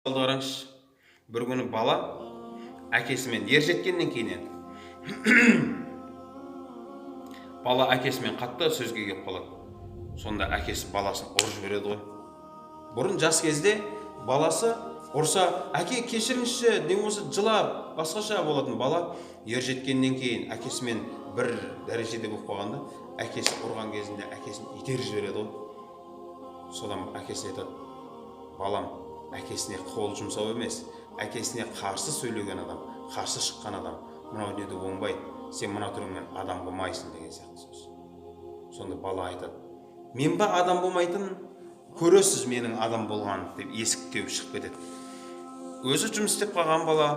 Қараңызшы, бір күні бала әкесімен ер жеткеннен кейін, енді бала әкесімен қатты сөзге келіп қалады. Сонда әкесі баласын ұрып жібереді ғой. Бұрын жас кезде баласы ұрса, «Әке, кешіріңізші» не болмаса жылап басқаша болатын. Бала ер жеткеннен кейін әкесімен бір дәрежеде болып қалғанда, әкесі ұрған кезінде әкесін итеріп жібереді ғой. Содан әкесі айтады: «Балам, әкесіне қол жұмсау емес, әкесіне қарсы сөйлеген адам, қарсы шыққан адам мынау дүниеде оңбайды, сен мына түріңмен адам болмайсың» деген сияқты сөз. Сонда бала айтады: «Мен ба адам болмайтын? Көресіз менің адам болғанымды», – деп есік теуіп шығып кетеді. Өзі жұмыс істеп қалған бала,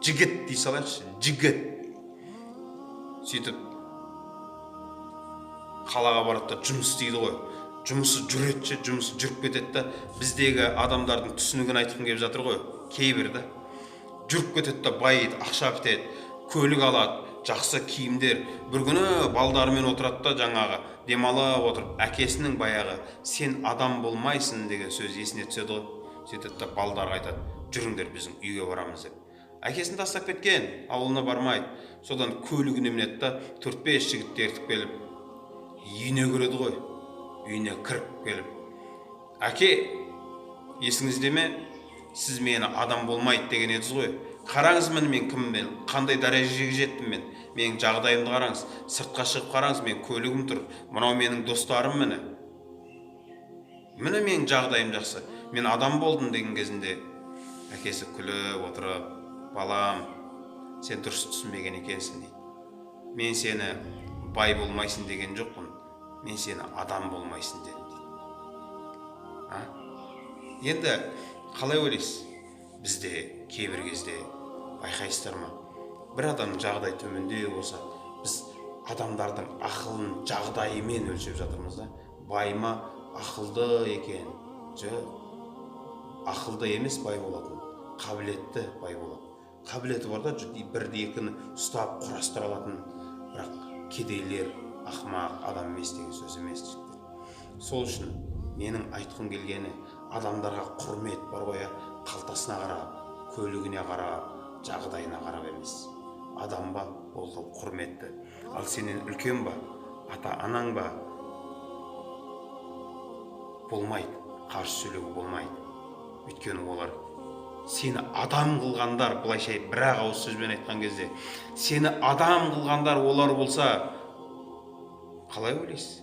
жігіт дей салайықшы, жігіт. Сөйтіп қалаға барады да, жұмыс істейді ғой. Жұмысы жүреді ше, жұмысы жүріп кетеді да. Біздегі адамдардың түсінігін айтқым келіп жатыр ғой кейбір да. Жүріп кетеді да, байиды, ақша бітеді, көлік алады, жақсы киімдер. Бір күні балдарымен отырады да, жаңағы демалып отырып, әкесінің баяғы «Сен адам болмайсың» деген сөз есіне түседі ғой. Сөйтеді да, балдарға айтады: «Жүріңдер, біздің үйге барамыз», – деп. Әкесін тастап кеткен, ауылына бармайды. Содан көлігіне мінеді да, төрт бес жігітті ертіп келіп, үйіне кіреді ғой. Үйіне кіріп келіп: «Әке, есіңізде ме, сіз мені адам болмайды деген едіңіз ғой? Қараңыз, міне, мен кіммін, қандай дәрежеге жеттім мен. Менің жағдайымды қараңыз, сыртқа шығып қараңыз, менің көлігім тұр, мынау менің достарым, міне, міне, менің жағдайым жақсы, мен адам болдым», – деген кезінде әкесі күліп отырып: «Балам, сен дұрыс түсінбеген екенсің, – дейді. – Мен сені бай болмайсың деген жоқпын, мен сені адам болмайсың дедім», – дейді. А енді қалай ойлайсыз, бізде кейбір кезде байқайсыздар ма, бір адамның жағдайы төмендеу болса, біз адамдардың ақылын жағдайымен өлшеп жатырмыз да. Бай ма, ақылды екен? Жоқ, ақылды емес бай болатын, қабілетті бай болады. Қабілеті бар да, бірді екіні ұстап құрастыра алатын. Бірақ кедейлер ақымақ, адам емес деген сөз емес, жігіттер. Сол үшін менің айтқым келгені, адамдарға құрмет бар ғой, иә, қалтасына қарап, көлігіне қарап, жағдайына қарап емес. Адам ба, болды, құрметті. Ал сенен үлкен ба, ата анаң ба, болмайды, қарсы сөйлеуге болмайды. Өйткені олар сені адам қылғандар. Былайша, бір ақ ауыз сөзбен айтқан кезде, сені адам қылғандар олар болса, қалай ойлайсыз?